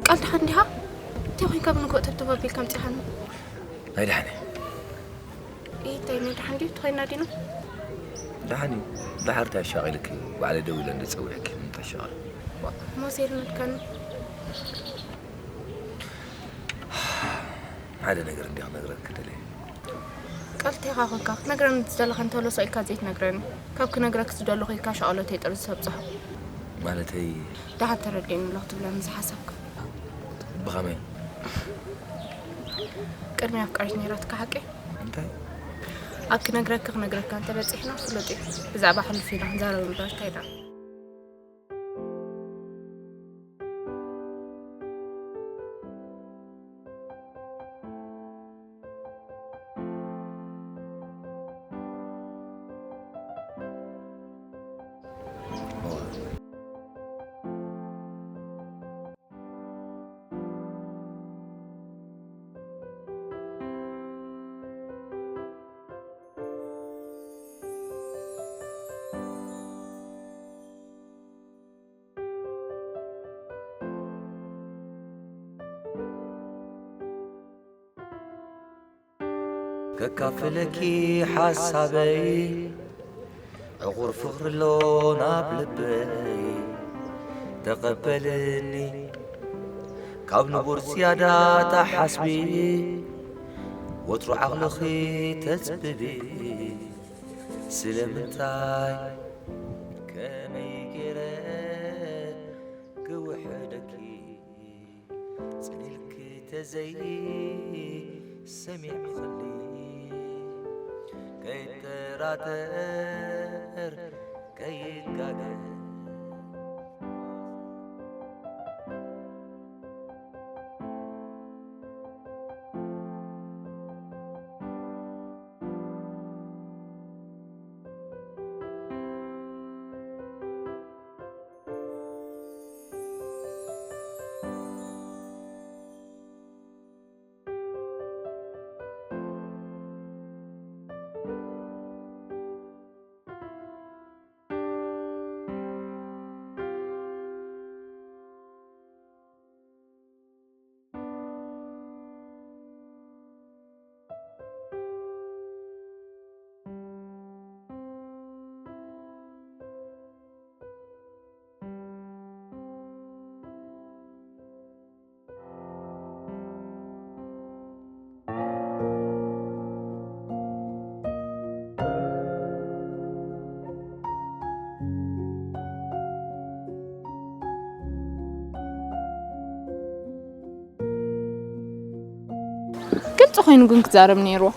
ቃል ደሓን ዲኻ? እንታይ ኮይንካ ብንግሆ ተብተብ ኣቢልካ ኣምጺኻኒ? ናይ ደሓን እየ። እንታይ ናይ ደሓን ድዩ? ተኾይና ዲና? ደሓን እዩ። ደሓር እንታይ ኣሻቒልኪ? ባዕለ ደው ኢለ እንደ ጸዊዐኪ እንታይ ኣሻቐል? ሞሴል መድከኑ። ሓደ ነገር እንዲያ ክነግረኪ ደልየ። ቃል እንታይ ኢኻ ኮንካ? ክትነግረኒ ዝደለኻ እንተሎ ሰቂልካ ዘይትነግረኒ። ካብ ክነግረኪ ዝደለኹ ኢልካ ሻቐሎተይ ጥርዚ ተብጽሖ። ማለተይ? ደሓን ተረዲእኒ ኣለኹ ትብለኒ ዝሓሰብካ። ብኸመይ? ቅድሚ ኣፍቃሪት ነይራትካ ሓቀይ? እንታይ? ኣብ ክነግረኪ ክነግረካ እንተ በጺሕና ፍሉጥ እዩ። ብዛዕባ ሕሉፍ ኢና ክንዛረብ እምበር እንታይ ደኣ። ከካፍለኪ ሓሳበይ ዕቑር ፍቕሪ ኣሎ ናብ ልበይ ተቐበልኒ ካብ ንቡር ዝያዳ ተሓስቢ ወትሩ ዓቕልኺ ተጽብቢ ስለምንታይ ከመይ ገይረ ክውሕደኪ ጽኒልኪ ተዘይ ሰሚዕኽኒ ከይጠራጠር ከይጋገ ግልፂ ኮይኑ ግን ክዛረብ ነይርዎ።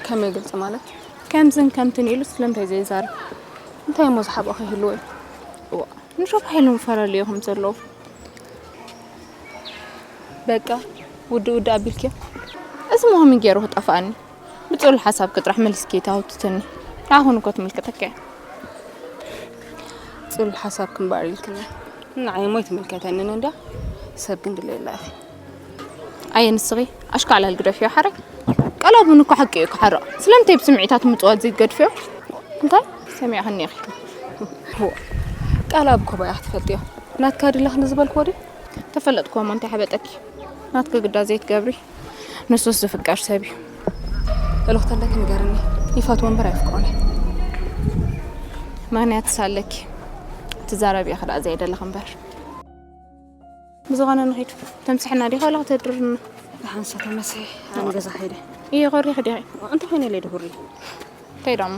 ከመይ ግልፂ ማለት? ከምዝን ከምትን ኢሉ ስለምንታይ ዘይዛረብ? እንታይ እሞ ዝሓብኦ ከይህልዎ እዩ? እዋ፣ ንሸፋ ሓይሉ ምፈላለዩ ከም ዘለዉ። በቃ ውዲ ውዲ ኣቢልክዮ። እዚ ሞ ከመይ ገይሩ ክጠፍኣኒ? ብፅሉል ሓሳብኪ ጥራሕ መሊስኪ ተሃውትትኒ። ንዓኹን እኮ ትምልከተኪ እያ። ፅሉል ሓሳብኪ እምበኣር ኢልክኒ። ንዓይ እሞ ኣይትምልከተንን እንድያ። ሰብ ግን ድለየላ ኢኺ። ኣየ ንስኺ ኣሽካዕላል ግደፍዮ ሓራይ። ቃል ኣቡን እኮ ሓቂ እዩ ክሓርቕ። ስለምንታይ ብስምዒታት ምፅዋት ዘይትገድፍዮ? እንታይ ሰሚዕኽኒ ኢኺ? ቃል ኣብ ኮባያ ክትፈልጥዮ። ናትካ ድለኽኒ ዝበልክዎ ድዩ? ተፈለጥክዎ እሞ እንታይ ሓበጠኪ? ናትኪ ግዳ ዘይትገብሪ። ንሱስ ዝፍቀር ሰብ እዩ። እልኽቲ ኣለኪ ንገርኒ። ይፈትዎ እምበር ኣየፍቅሮን እዩ። ምኽንያትስ ኣለኪ። ትዛረቢ ኢኺ ደኣ ዘየደለኺ እምበር። ብዝኾነ ንኺድ። ተምስሕና ዲኺ ዋላ ክተድርርና? ደሓን ሰ ተመስሒ። ኣነ ገዛ ከይደ። እየ ኮሪኺ ዲኺ? እንታይ ኮይነ ኢለ ድሁሪ? እንታይ ደሞ?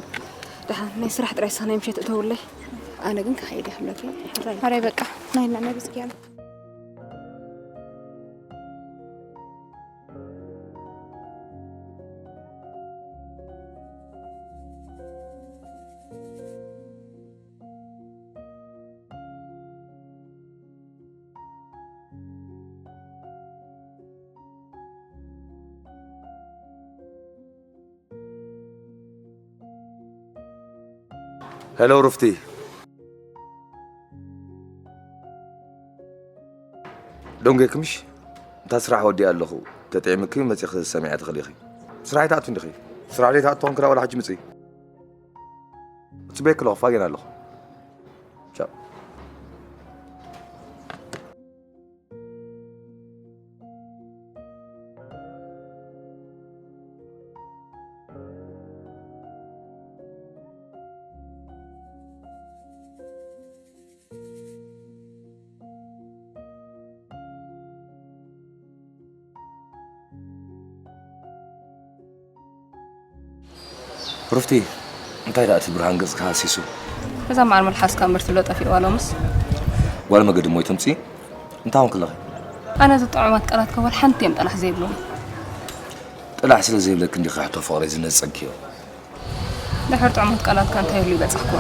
ደሓን ናይ ስራሕ ጥራይ ሰ ናይ ምሸት እተውለይ። ኣነ ግን ክኸይድ እየ ክብለኪ። ሕራይ። ሕራይ በቃ። ናይ ለመ ብዝጊያም። ሄሎ ሩፍቲ። ደንጎይኪ ምሽ? እታ ስራሕ ወዲኣ ኣለኹ። ተጥዒምኪ መጺኺ ሰሚዐ ትኽእሊ ኢኺ። ስራሕ ኣይትኣትውን ዲኺ? ስራሕ ዘይትኣትው ኮንኪ ደኣ ዋላ ሕጂ ምጺ። እጽበየኪ ኣለኹ፣ ፋጌን ኣለኹ። ቻው። ሩፍቲ፣ እንታይ ደኣ እቲ ብርሃን ገጽካ ሃሲሱ? እዛ መዓር መልሓስካ እምበር ትብሎ ጠፊእዋ ሎምስ። ጓል መገዲ እሞ ኣይተምጽኢ? እንታይ ኾንኪ ኣለኺ? ኣነ እዚ ጥዑማት ቃላትካ ወላ ሓንቲ እዮም ጠላሕ ዘይብሉኒ። ጠላሕ ስለ ዘይብለኪ እንዲኺ ሕቶ ፍቕረይ ዝነጸግክዮ። ድሕሪ ጥዑማት ቃላትካ እንታይ ይህሉ ይበጻሕክዎ?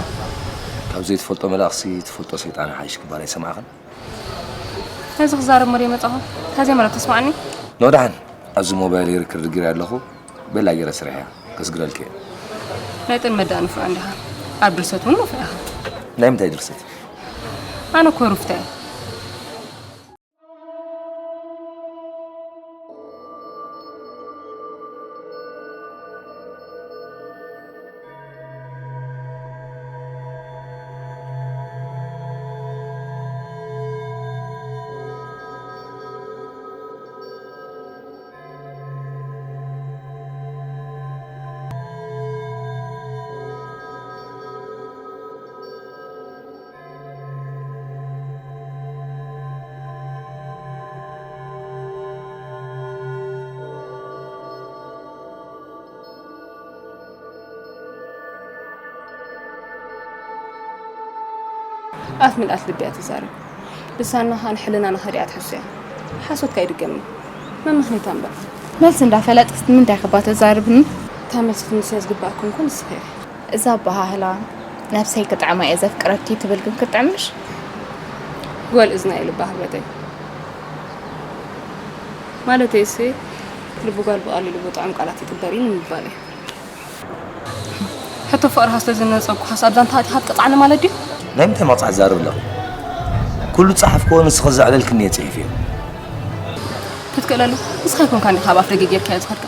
ካብ ዘይትፈልጦ መልኣኽሲ ትፈልጦ ሰይጣን ይሓይሽ ክበሃል ኣይሰማዕኽን? ነዚ ክዛረብ እሞ ድየ መጻኹ? ታዜ ማለት ተስማዕኒ? ኖ ደሓን፣ ኣብዚ ሞባይለይ ሪከርድ ገይረ ኣለኹ፣ ቤላ ገይረ ስርሐያ፣ ከስግረልኪ እየ። ናይ ጥልመት ደኣ ንፉዕ እንዲኻ፣ ኣብ ድርሰት እውን ንፉዕ ኢኻ። ናይ ምንታይ ድርሰት? ኣነ እኮ ሩፍታ እየ። ኣፍ ምልኣት ልቢ እያ ትዛረብ። ልሳና ኸኣ ንሕልናና ኸዲዓ ትሕሱ እያ። ሓሶትካ ኣይድገምን። መመኽነይታ እምበር። መልሲ እንዳፈለጥክስ ንምንታይ ከባ ተዛርብኒ? እታ መልሲ ክንስያ ዝግባእ ኮንኩ ንስኺ ኢኺ። እዛ ኣበሃህላ፣ "ነብሰይ ክጥዕማ እየ ዘፍቅረኪ" ትብል ግን ክትጥዕምሽ? ጓል እዝና እዩ ልባ ክብረተይ። ማለተይሲ፣ ልቢ ጓል ብቐሊሉ ብጥዑም ቃላት ይጥበር እዩ ንምባል እዩ። ሕቶ ፍቕርኻ ስለ ዝነጸግኩኻስ ኣብ ዛንታ ኣቲኻ ትቅጽዓኒ ማለት ድዩ? ናይ ምንታይ መቕጻዕቲ ትዛረቢ ኣለኺ? ኩሉ ዝጸሓፍክዎ ንስኺ ዘዕለልክኒ እየ ጽሒፈዮ። ክትክእለሉ ንስኻ ኣይኮንካን ኢኻ ኣብ ኣፍ ደገ ጌርካዮ ዝኸድካ።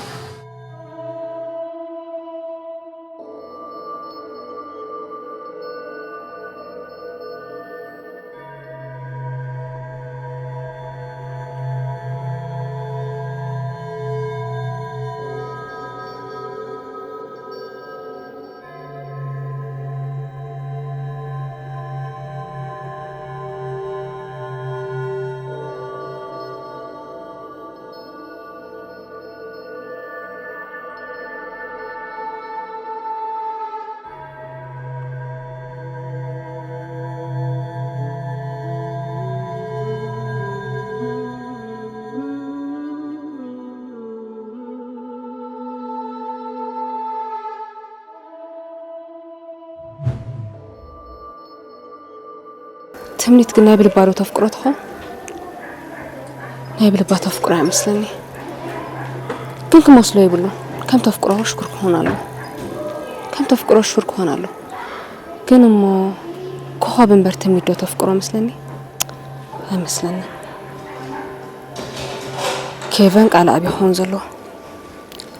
ትምኒት ግን ናይ ብልባ ዶ ተፍቅሮ ትኾን? ናይ ብልባ ተፍቅሮ እያ መስለኒ። ግን ክመስሎ የብሉን። ከም ተፍቅሮ ሽኩር ክኾን ኣለዎ። ከም ተፍቅሮ ሽኩር ክኾን ኣለዎ። ግን እሞ ኮኾብ እምበር ትምኒት ዶ ተፍቅሮ መስለኒ? ኣይመስለንን። ኬቨን ቃል ኣብ ይኸውን ዘለዎ።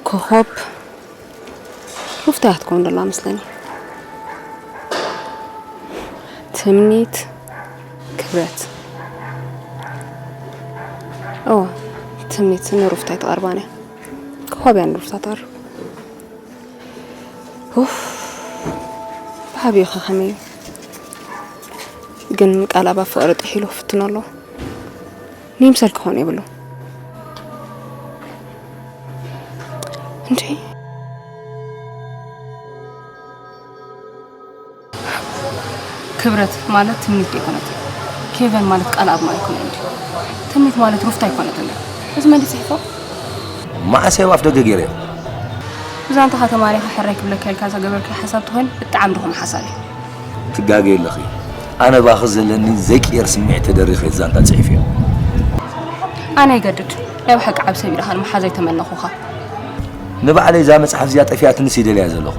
ኮኾብ ሩፍታ እያ ትከውን ደላ መስለኒ። ትምኒት ክብረት። እወ፣ ትምኒት ንሩፍታ ኣይትቐርባን እያ። ኮኾብ እያ ንሩፍታ ትቐርብ። ኡፍ፣ ብዓብዩ ከ ከመይ እዩ? ግን ቃል ኣብ ፍቕሪ ጥሒሉ ክፍትኖ ኣለዎ። ንይምሰል ክኾን የብሉ። እንዴ? ክብረት ማለት ትምኒት ኣይኮነትን። ኬቨን ማለት ቃል ኣብ ኣይኮነን እንዴ? ትምኒት ማለት ሩፍታ ኣይኮነትን። እዚ መን ድዩ ጽሒፎ? መዓስ እየ ኣብ ኣፍ ደገ ገይረዮ? ብዛንታኻ ተማሪኻ ሕራይ ክብለካ ኢልካ ዘገበርካዮ ሓሳብ ተኾይኑ ብጣዕሚ ድኹም ሓሳብ እዩ። ትጋገይ ኣለኺ። ኣነ ባኺ ዘለኒ ዘይቅየር ስምዒት ተደሪኸ ዛንታ ጽሒፈዮ። ኣነ ኣይገድድ፣ ናይ ብሓቂ ዓቢ ሰብ ኢኻ ንመሓዛይ ተመነኹኻ። ንባዕለይ እዛ መጽሓፍ እዚኣ ጠፊኣትንስ ይደልያ ዘለኹ።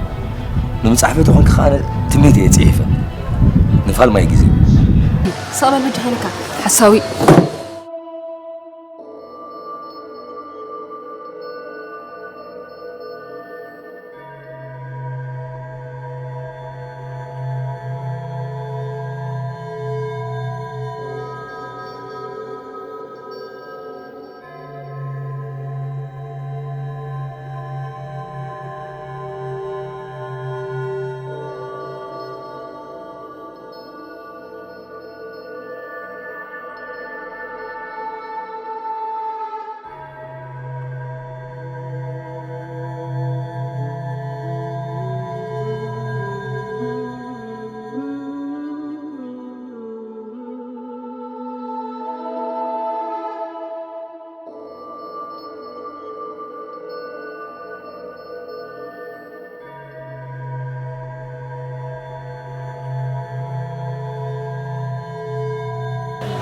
ንምጽሓፈይ ተኾንኪ ከኣ ኣነ ትምኒት እየ ጽሒፈ። ንፋል ማይ ግዜ። ስቕ በል በጃኻ ኢለካ፣ ሓሳዊ።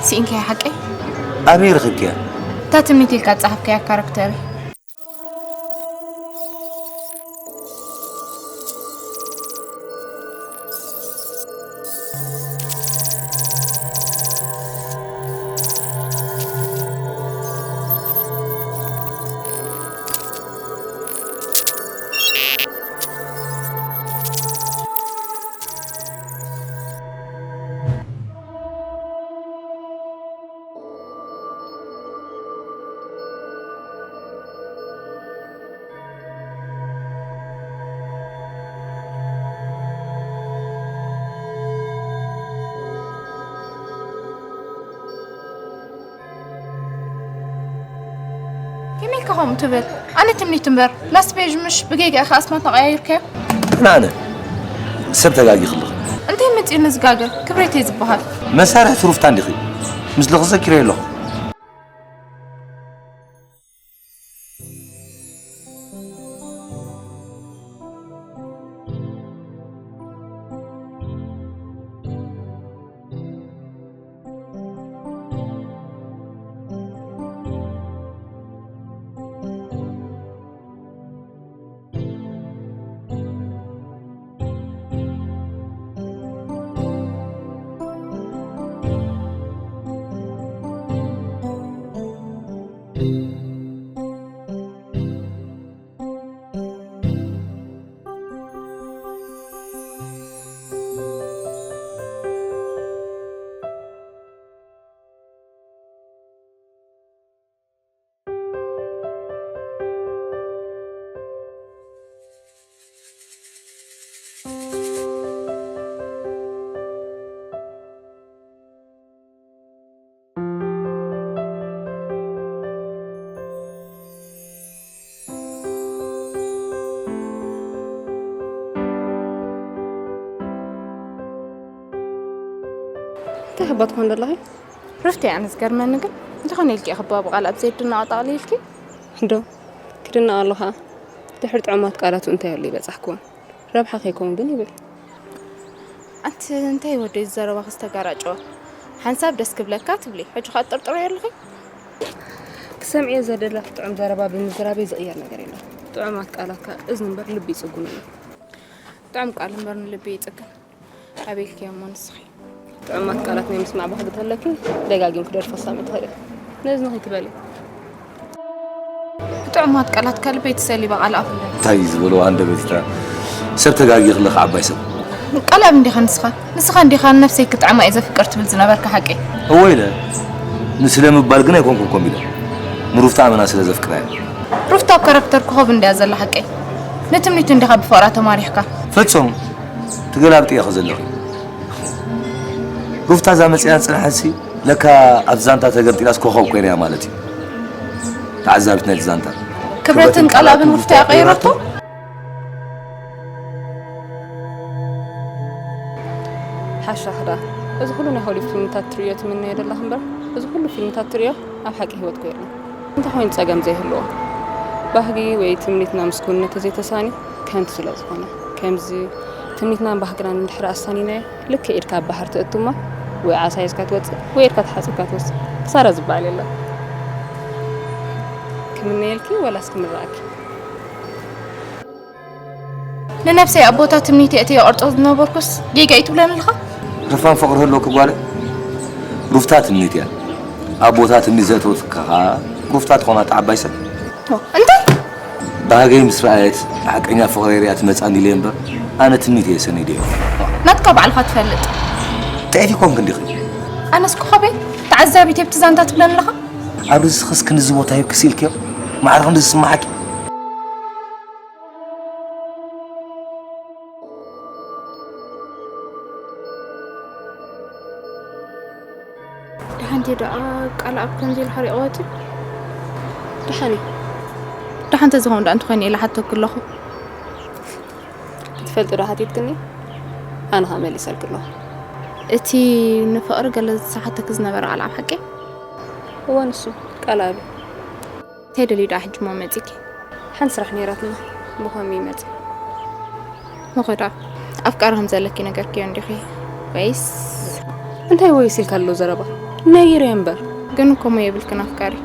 ስኢንካያ ሓቀይ? ኣበይ ረኺብክያ? እታ ትምኒት ኢልካ ዝጸሓፍካያ ካራክተር። ከመይ ኢልካ ከምኡ ትብል? ኣነ ትምኒት እምበር፣ ላስት ፔጅ ምሽ ብጌጋ ኢኻ ኣስማትና ቀያይርካዮ? ኣነ፣ ኣነ፣ ሰብ ተጋጊ ከለኹ። እንታይ መጺኡ ንዝጋገ? ክብረተይ ዝበሃል። መሳርሕቲ ሩፍታ እንዲኺ? ምስሊ ክዘኪረ ኣለኹ። እንታይ ክባ ትኾን ዘለኺ? ሩፍቲ፣ ኣነ ዝገርመኒ ግን፣ እንተኾነ ኢልኪ ክባ ብቓል ኣብ ዘየድንቕ ኣጠቕሊልኪ? እንዶ፣ ክድነቕ ኣለኻ። ድሕሪ ጥዑማት ቃላቱ እንታይ ኣሎ ይበጻሕክዎ? ረብሓ ከይከውን ግን ይብል። ኣንቲ እንታይ ወደይ ዘረባኺ ዝተጋራጨወ? ሓንሳብ ደስ ክብለካ ትብሊ፣ ሕጂ ኸኣ ትጥርጥርዮ ኣለኺ? ክሰምዕዮ ዘደለኺ ጥዑም ዘረባ ብምዝራበይ ዝቕየር ነገር የለን። ጥዑማት ቃላት ከኣ እዝኒ እምበር ልቢ ይጽግኑ እዮም። ጥዑም ቃል እምበር ንልቢ ይጽግን። ኣበይ ኢልክዮ እሞ ንስኺ? ጥዑማት ቃላት ናይ ምስማዕ ባህጊ ተለኪ ደጋጊም ክደርፎ ክሳብ ትኽእሊ። ነዚ ንኺ ትበሊ። ብጥዑማት ቃላት ከልበይ ተሰሊባ ቃል ኣፍለ። እንታይ ዝበልዋ ኣንደበት እታ ሰብ ተጋጊ ክለኽ ዓባይ ሰብ። ቃል ኣብ እንዲኻ ንስኻ? ንስኻ እንዲኻ ንነፍሰይ ክጥዕማ እየ ዘፍቅር ትብል ዝነበርካ ሓቂ? እወ ኢለ። ንስለ ምባል ግን ኣይኮንኩን ኮም ኢለ። ንሩፍታ ኣመና ስለ ዘፍቅራ እየ። ሩፍታ ኣብ ካራክተር ኮኸብ እንድያ ዘላ ሓቂ? ንትምኒት እንዲኻ ብፍቕራ ተማሪሕካ? ፈጹም። ትገላብጥ ኢኺ ዘለኺ። ሩፍታ እዛ መጺኣን ጽንሓንሲ ለካ ኣብ ዛንታ ተገምጢላስ ኮኸብ ኮይና እያ ማለት እዩ። ተዓዛቢት ናይቲ ዛንታ። ክብረትን ቃልኣብን ሩፍታ እያ ቀይራቶ? ሓሻ ክዳ። እዚ ኩሉ ናይ ሆሊውድ ፊልምታት ትርእዮ ትምነዮ ዘለኺ እምበር፣ እዚ ኩሉ ፊልምታት ትርእዮ ኣብ ሓቂ ህይወትኩ የለን። እንታይ ኮይኑ ጸገም ዘይህልዎ? ባህጊ ወይ ትምኒትና ምስ ክውንነት ተዘይተሳንዩ ከንቱ ስለ ዝኾነ። ከምዚ ትምኒትናን ባህግናን እንድሕር ኣሳኒናዮ፣ ልክዕ ኢድካ ኣብ ባሕሪ ትእቱ እሞ፣ ወይ ዓሳ ሒዝካ ትወጽእ፣ ወይ ኢድካ ተሓጺብካ ትወጽእ። ክሳራ ዝበሃል የለን። ክምነየልኪ ወላስ ክምረኣኪ? ንነብሰይ ኣብ ቦታ ትምኒተይ እተየ ቅርጾ ዝነበርኩስ ጌጋ እዩ ትብለኒ ኣለኻ? ህርፋን ፍቕሪ ህልወኪ ጓለይ፣ ሩፍታ ትምኒት እያ። ኣብ ቦታ ትምኒት ዘእተወትካ ኸኣ ሩፍታ ትኾና እታ ዓባይ ሰብ። እንታይ? ባህገይ ምስ ረኣየት ሓቀኛ ፍቕረይ ሪኣ ትመጽኣኒ ኢለ እምበር፣ ኣነ ትምኒት እየ ሰኒደዮ። ናትካ ባዕልኻ ትፈልጥ። ጥዕቲ ኮንክ እንዲኺ። ኣነስ ኮኸበይ ተዓዛቢት እየ ኣብቲ ዛንታ ትብለኒ ኣለኻ? ኣብ ርእስኽስ ክንድዚ ቦታ ሂብኪ ስኢልክዮ? ማዕረ ክንድዚ ዝስምዓኪ? ደሓን ድዩ ደኣ ቃል ኣብ ከምዚ ኢሉ ሓሪቕዋ እቲ? ደሓን እዩ። ደሓን ተዝኸውን ደኣ እንተኾይኑ ኢለ ሓተኩ ኣለኹ። ክትፈልጢ ዶ ሓቲትክኒ? ኣነ ኸኣ መሊሰልኪ ኣለኹ። እቲ ንፍቕሪ ገለ ዝሓተኪ ዝነበረ ቃል ኣብ ሓቂ? እወ፣ ንሱ ቃል ኣብ እዩ። እንታይ ደልዩ ደኣ ሕጂ እሞ መጺኪ? ሓንቲ ስራሕ ነይራትና፣ ብኸምኡ ይመጽእ። መኸዳ፣ ኣፍቃሪ ከም ዘለኪ ነገርክዮ እንዲኺ? ወይስ? እንታይ ወይስ ኢልካ ኣሎ ዘረባ? ነይረ እምበር። ግን እኮ እሞ የብልክን ኣፍቃሪ።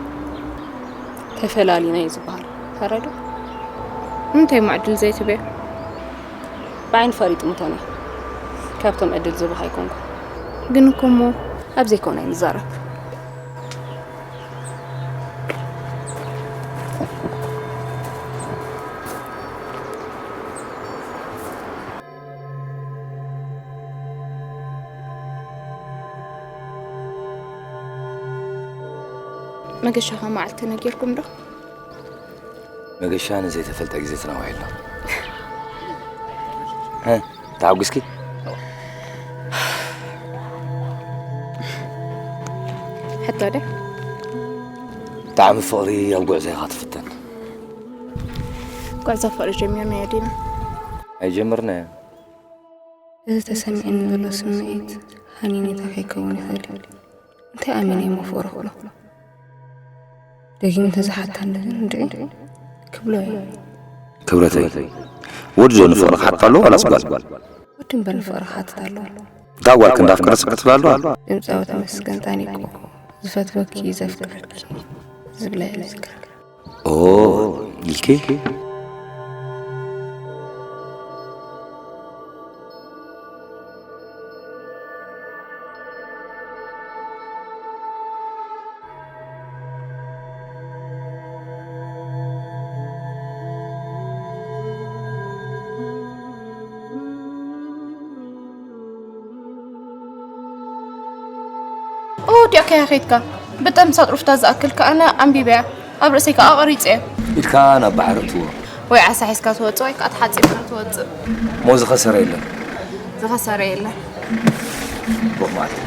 ተፈላሊና እዩ ዝበሃል። ፈረዶ? እንታይ እሞ ዕድል ዘይትበዮ? ብዓይኒ ፈሪጡ ምቶኒ። ካብቶም ዕድል ዝህቡኻ ኣይኮንኩ። ግን እኮ እሞ ኣብ ዘይኮነ ኣይንዛረብ። መገሻኻ መዓልቲ ነጊርኩም ዶ? መገሻ ንዘይተፈልጠ ግዜ ተናዊሑ ኣሎ። እ፣ ተሓጒስኪ? ሕቶ ዶ? ብጣዕሚ ፍቕሪ ኣብ ጉዕዞ ኢኻ ትፍተን። ጉዕዞ ፍቕሪ ጀሚርናዮ ዲና? ኣይጀመርናዮን። እዚ ተሰሚዕኒ ዘሎ ስምዒት ሃኒኔታ ከይከውን ይኽእል እዩ። እንታይ ኣመነ እየ መፍቕሮ ክብሎ? ደጊም እንተዝሓተኒ ግን እንድዒ ክብሎ እየ። ክብረተይ፣ ወዲ ዶ ንፍቕሪ ክሓትት ኣለዎ ዋላስ ጓል? ወዲ እምበር ንፍቕሪ ክሓትት ኣለዎ። እታ ጓል ክንዳ ኣፍቀረትስ ክትብል ኣለዋ? ድምፃዊ ተመስገን ጣኒቆ ዝፈትወኪ ዘፍቅረኪ ዝብላ እየ ዝዝክራ። ኦ ኢልኪ? ኦ ዲኣ ከያ ኸይድካ። ብጠምሳ ጥሩፍታ ዝኣክል ከኣ ኣነ ኣንቢበያ፣ ኣብ ርእሰይ ከኣ ቀሪጸዮ። ኢድካ ናብ ባሕሪ እትዎ። ወይ ዓሳ ሒዝካ ትወጽእ ወይ ከኣ ተሓጺብካ ትወጽእ። እሞ ዝኸሰረ የለን። ዝኸሰረ የለን። ብሩኽ መዓልቲ።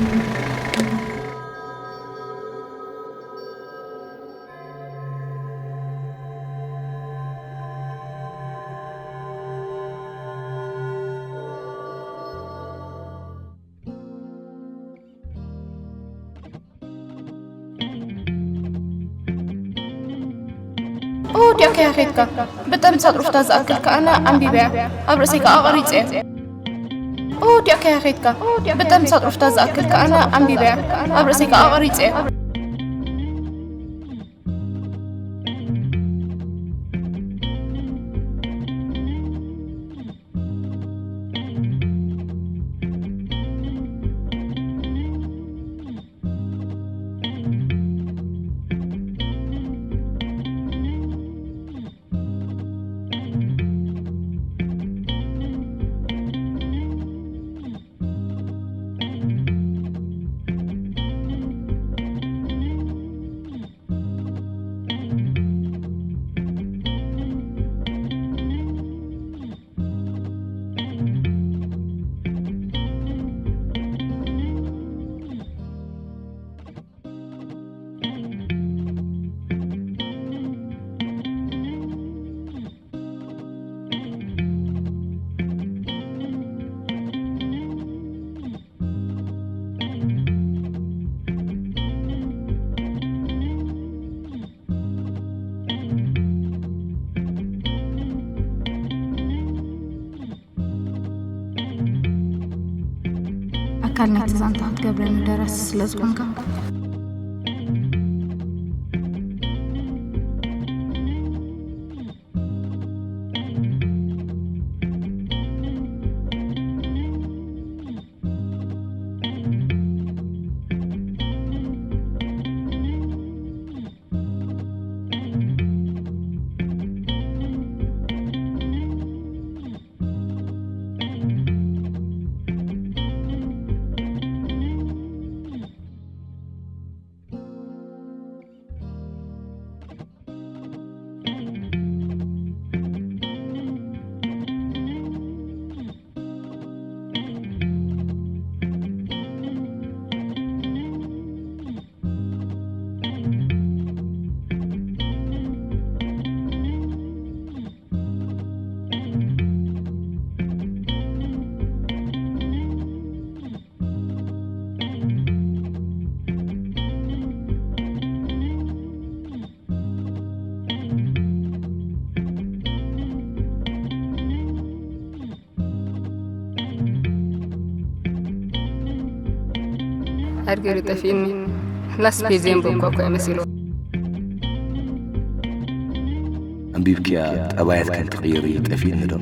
ኦ ዲኣ ከያ ኸይድካ። ብጠምሳ ጥሩፍታ ዝኣክል ከኣ ኣነ ኣንቢበያ፣ ኣብ ርእሰይ ከኣ ቀሪጸዮ። ኦ ዲኣ ከያ ኸይድካ። ብጠምሳ ጥሩፍታ ዝኣክል ከኣ ኣነ ኣንቢበያ፣ ኣብ ርእሰይ ከኣ ቀሪጸዮ። ኣካል ናይቲ ዛንታ ክትገብረኒ ደራሲ ስለ ዝኾንካ። ኣድገሪ ጠፊእኒ ላስ ፔዝ የንበብኳ እኮ እየ መሲሉ። ኣንቢብክያ ጠባያት ከም ትቕይሪ ጠፊእኒ ዶ?